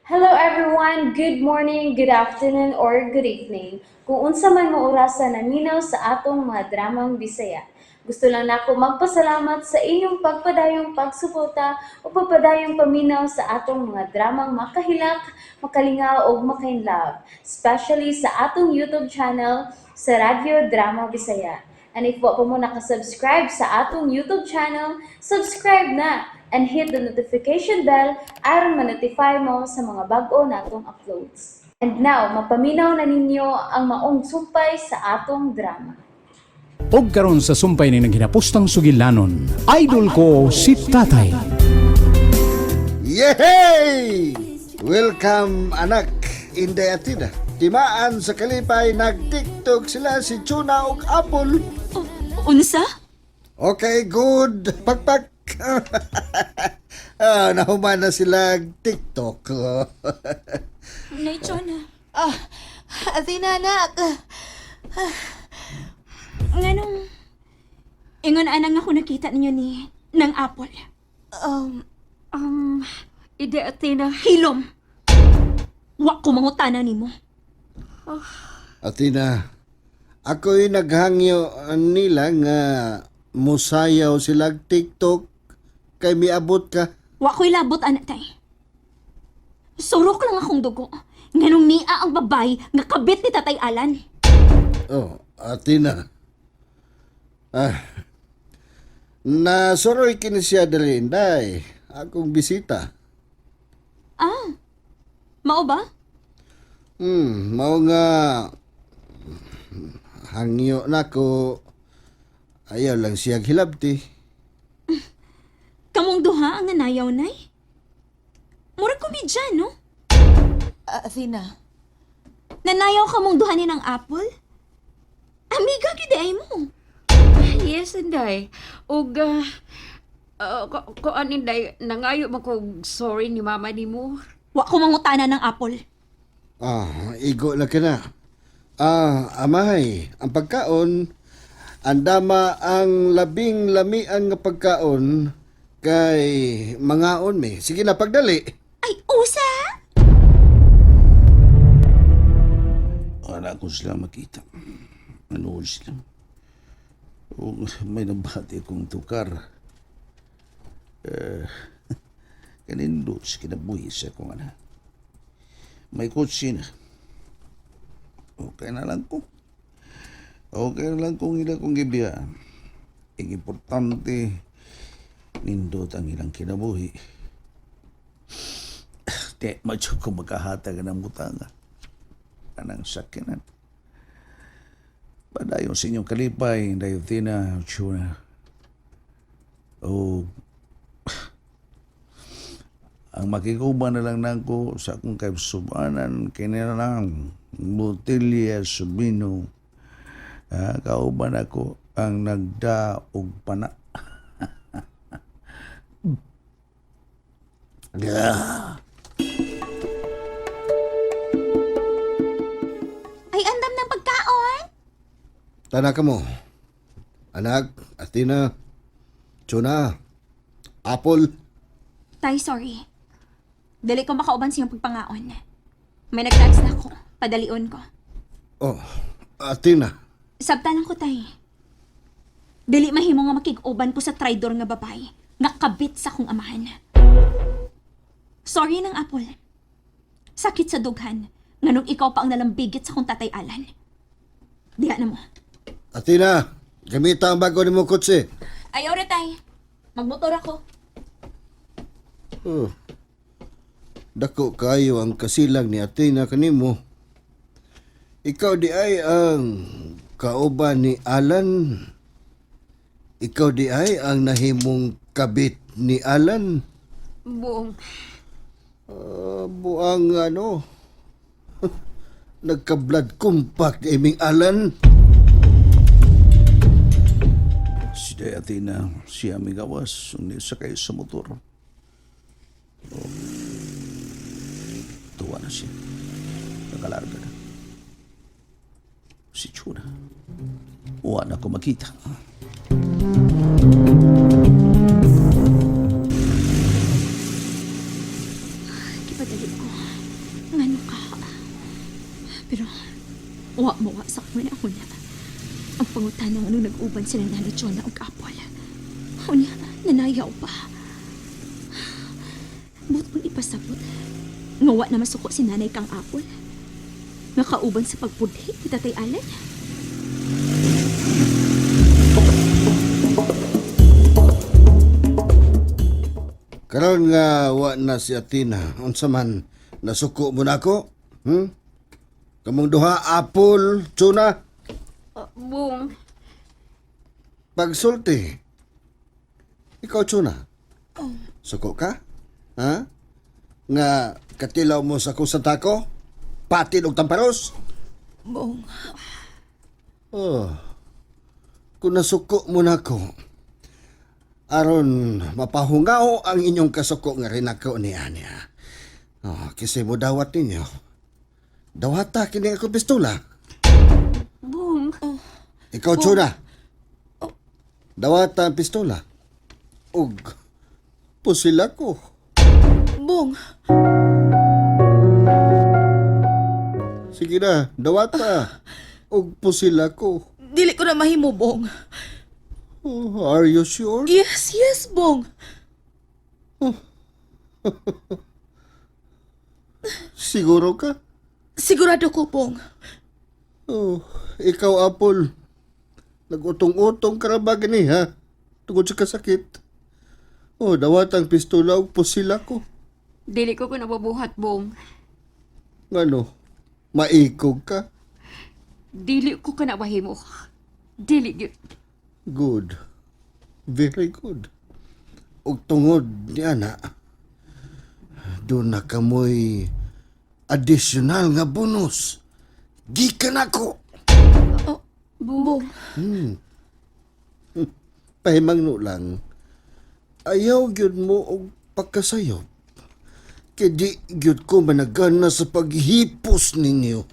Hello everyone! Good morning, good afternoon, or good evening. Kung unsa man mo orasa naminaw sa atong mga dramang Bisaya. Gusto lang nako magpasalamat sa inyong pagpadayong pagsuporta o pagpadayong paminaw sa atong mga dramang makahilak, makalingaw ug makainlove, especially sa atong YouTube channel sa Radyo Drama Bisaya. And if wa pa mo nakasubscribe sa atong YouTube channel, subscribe na and hit the notification bell aron ma-notify mo sa mga bag-o natong uploads. And now, mapaminaw na ninyo ang maong sumpay sa atong drama. Og karon sa sumpay ni naghinapustang sugilanon, idol ko si Tatay. Yehey! Welcome, anak, Inday Athena. Timaan sa kalipay, nag-TikTok sila si Chuna ug Apple. Unsa? Okay, good. Pakpak. Nahuman na sila TikTok. Nay, Chona. Ah, Athena, anak. Nganong ingon anang ako nakita ninyo ni ng Apple? Ide Athena. Hilom! Wa ko mangutana nimo. Athena, ako'y naghangyo nila nga musayaw sila TikTok kay miabot ka. Wa ko'y labot, anak tay. Surok lang akong dugo. Nganong niya ang babay nga kabit ni Tatay Alan. Oh, Athena. Ah, nasuroy kini siya diri, Inday. Akong bisita. Ah, mao ba? Mao nga hangyo nako ayaw lang siya hilabti. Kamong duha ang nanayaw, nay? Murag komedya, no? Athena. Nanayaw kamong duha ni ng Apple? Amiga, gyud ay mo. Yes, Inday. Ug kuan Inday, nangayo man kog sorry ni mama nimo. Wa ko mangutana ng Apple. Ah, igo lang ka na. Ah, amay, ang pagkaon, andama ang labing lamian nga pagkaon kay mangaon mi. Sige na, pagdali. Ay, usa! Wala ko sila makita. Manood sila. O, may nabati akong tukar. Eh, kanindot sa kinabuhi sa akong anak. May kotse na. Okay na lang ko. Okay na lang kung ila kong gibiyaan. Ang importante, nindot ang ilang kinabuhi. Di, madyo ko magkahatag ng butanga anang sakyanan. Padayon sa inyong kalipay, Dayotina, Chuna. O, ang makikuba na lang nako sa akong kaisubanan, kini na lang, botilya sa bino. Ah, kauban ako ang nagdaog pana. Ah. Ay, andam ng pagkaon! Tana ka mo. Anak, Athena, Chuna, Apple. Tay, sorry. Dali ko makauban sa iyong pagpangaon. May nag-text na ako. Padalion ko. Oh, Athena. Sabta lang ko, tay. Dili mahimo nga makig-uban ko sa traidor nga babae nga kabit sa akong amahan. Sorry ng Apple. Sakit sa dughan nganong ikaw pa ang nalambigit sa akong tatay Alan. Diha na mo. Athena, gamita ang bago nimo kotse. Ayaw ra, tay. Magmotor ako. Oh. Dako kayo ang kasilang ni Athena kanimo. Ikaw di ay ang kauban ni Alan. Ikaw di ay ang nahimong kabit ni Alan. Buong Ah, buang ano. Nagka-blood compact iming Alan. Si Dayatina, siya may gawas, hindi sakay sa motor. Oh. Tuwa na siya. Nakalarga na. Si Chuna. Uwa na ko makita. Kipadali. Nagpamati ko. Ngano ka? Pero, wa mo wa sa akong una. Ang pangutana nga nung nag-uban sila na ni Jonah og Apple. Unya, nanayaw pa. But kung ipasabot, nga wa na masuko si nanay kang Apple. Nga kauban sa pagpudhi ni Tatay Alan. Karon nga wa na si Athena, unsa man nasuko mo na ako? Kamong duha, Apple, Tuna, Bong, pagsulti. Ikaw, Tuna. Suko ka? Ha? Nga katilaw mo sa kusang tako? Patin og tamparos? Bong, Oh. Kung nasuko mo na ako, aron mapahungaw ang inyong kasuko nga rin ako niya niya. Oh, kasi mo dawat ninyo. Dawata kini ako pistola. Bong, Ikaw, Chuna. Dawata ang pistola. Ug, pusila ko. Bong, Sige na, dawata. Ug pusila ko. dili ko na mahimo, Bong. Oh, are you sure? Yes, yes, Bong. Siguro ka? Sigurado ko, Bong. Oh, ikaw, Apple. Nag-utong-utong ka ra ba gani, ha? Tungod sa kasakit. Oh, dawat ang pistola ug pusila ko. Dili ko ko nababuhat, Bong. Ngano? Maikog ka? Dili ko ka nabahimo. Dili gyud. Good. Very good. Ug tungod ni ana, doon na kamoy additional nga bonus. Gikan ako. Bong, Pahimangno lang. Ayaw gyud mo og pagkasayop. Kay di gyud ko managana sa paghipos ninyo.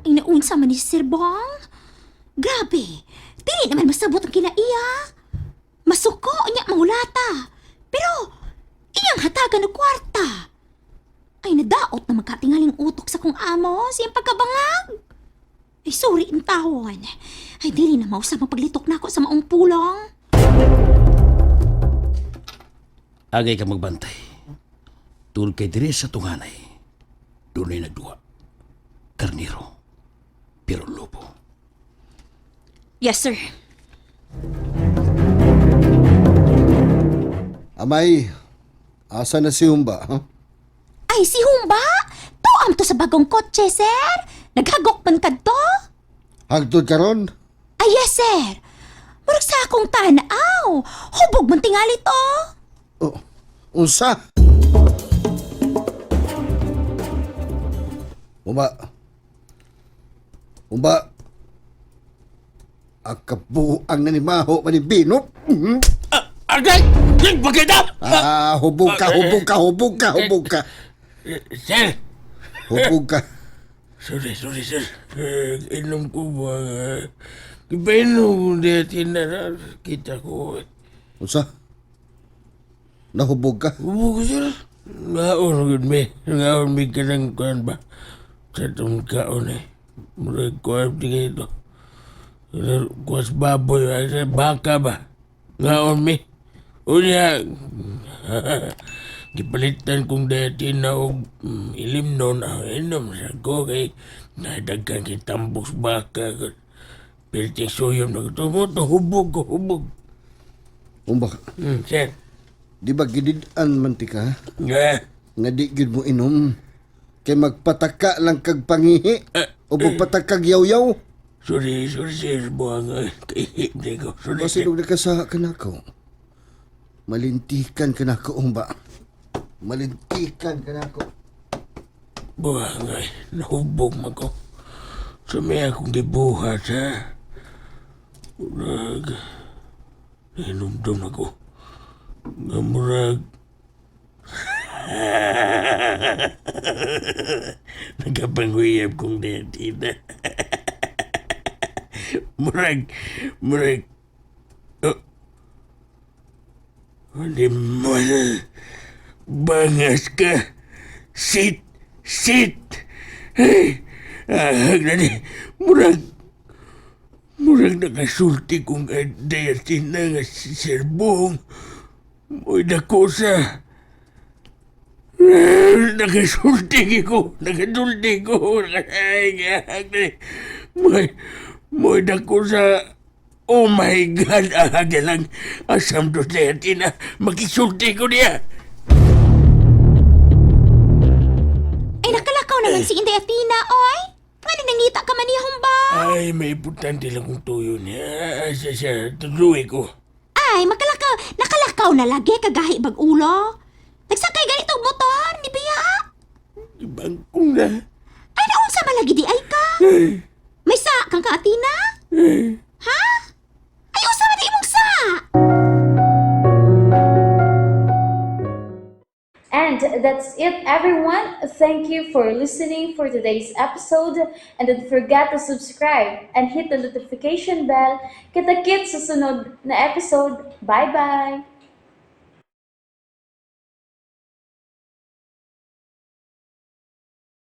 Inaunsa man ni Sir Bong. Grabe, dili naman masabot ang kinaiya. Masuko niya mangulata. Pero, iyang hatagan og kwarta. Ay nadaot na magkatingaling utok sa kong amo sa iyang pagkabangag. Ay sorry in tawon. Ay dili na mausap ang paglitok nako sa maong pulong. Agay ka magbantay. Tulad kay dire sa tunganay. Dunay nagduwa. Karniro. Pero lobo. Yes, sir. Amay, asa na si Humba? Ha? Ay, si Humba! Tuam to sa bagong kotse, sir! Naghagok man kadto! Hagtod karon? Ay, yes, sir! Murag sa akong tanaw! Hubog man tingali to! Oh, unsa? Umba. Umba. Akabuang na ni Maho manibinop. Agay! Bagay na! Ah, hubog ka, hubog ka, hubog ka, hubog ka. Sir! Hubog ka. Sorry, sorry, sir. Inom ko ba? Ipainom ko dati na kita ko. Unsa? Nahubog ka? Ubo ko, sir. Ngaon, gud me. Ngaon, may kanang kuan ba? Sa itong kaon eh. Murag kuan tingin ito. Kuas baboy, ay, baka ba? Ngaon, me. Unya, gipalitan kong dati na og ilim noon, inom sa ko kay nadagkan kay tambok sa baka. Perti suyom na ito mo, hubog ko, hubog. Umba, Sir. di ba gidid-an man ti ka? Nga. Nga di gyud mo inom. Kay magpataka lang kag pangihi. O magpatakag yaw-yaw. Sorry, sorry, sir. Buang, kay hindi ko. Sorry, sir. Basilog na kasa ka na ko. Malintikan ka na ko, umba. Malintikan ka na ko. Buang, ay, nahubog man ko. Sa may akong gibuhat, ha? Murag, nahinumdum ako. Nga murag, nagkapanguyab kong dentita. Murag, murag, oh, animal. Bangas ka. Sit. Sit. Hey, ah, gani. Murag, murag nakasulti kong dayatin na nga si Sir Bong. Mo'y dako sa. Eh, nakasulti ko. Nakasulti ko. Ay, gani. Mo'y dako sa. Oh my God, ah, lang. Asam to dayatin na. Makisulti ko niya. Ay, nakalakaw naman si Inday Athena, oy. Ngano nangita ka man niya humba? Ay, may importante lang kong tuyo niya. Ay, siya, siya, tuloy ko. Ay, makalakaw, nakalakaw na lagi kagahi bag ulo. Nagsakay ganito og motor, ni biya. Ibangkong na. Ay, naunsa man lagi di ay ka? May sa kang ka, Athena? Ha? Ay, unsa man di imong sa? And that's it, everyone. Thank you for listening for today's episode. And don't forget to subscribe and hit the notification bell. Kita-kits sa sunod na episode. Bye-bye!